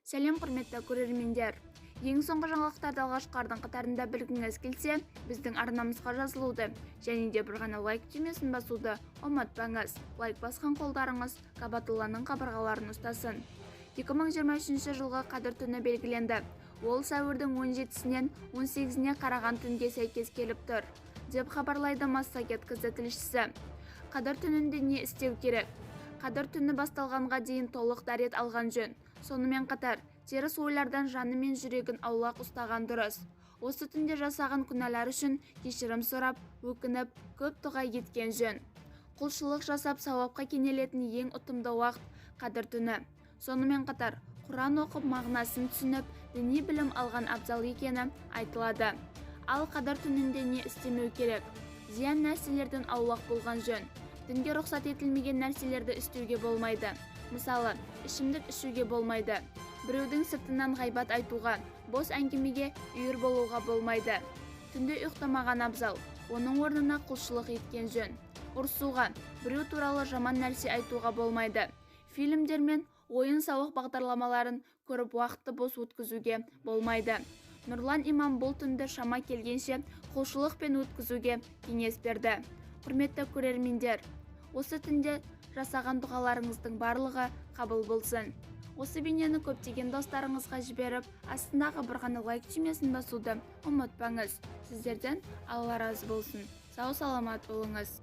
Сәлем, құрметті көрермендер! Ең соңғы жаңалықтарды алғашқылардың қатарында білгіңіз келсе, біздің арнамызға жазылуды және де бір ғана лайк түймесін басуды ұмытпаңыз. Лайк басқан қолдарыңыз Кабатулланың қабырғаларын ұстасын. 2023 жылғы Қадір түні белгіленді. Ол сәуірдің 17-сінен 18-іне қараған түнге сәйкес келіп тұр, деп хабарлайды Массагет КЗ тілшісі. Қадір түнінде не істеу керек? Қадір түні басталғанға дейін толық дәрет алған жөн. Сонымен қатар, теріс ойлардан жаны мен жүрегін аулақ ұстаған дұрыс. Осы түнде жасаған күнәлар үшін кешірім сұрап, өкініп, көп дұға еткен жөн. Құлшылық жасап, сауапқа кенелетін ең ұтымды уақыт – Қадір түні. Сонымен қатар, Құран оқып, мағынасын түсініп, діни білім алған абзал екені айтылады. Ал Қадір түнінде не істемеу керек? Зиян нәрселерден аулақ болған жөн. Дінге рұқсат етілмеген нәрселерді істеуге болмайды. Мысалы, ішімдік ішуге болмайды. Біреудің сыртынан ғайбат айтуға, бос әңгімеге үйір болуға болмайды. Түнде ұйықтамаған абзал, оның орнына құлшылық еткен жөн. Ұрсуға, біреу туралы жаман нәрсе айтуға болмайды. Фильмдер мен ойын-сауық бағдарламаларын көріп, уақытты бос өткізуге болмайды. Нұрлан имам бұл түнді шама келгенше құлшылықпен өткізуге кеңес берді. Құрметті көрермендер, осы түнде жасаған дұғаларыңыздың барлығы қабыл болсын. Осы бейнені көптеген достарыңызға жіберіп, астындағы бір ғана лайк түймесін басуды ұмытпаңыз. Сіздерден Алла разы болсын. Сау саламат болыңыз.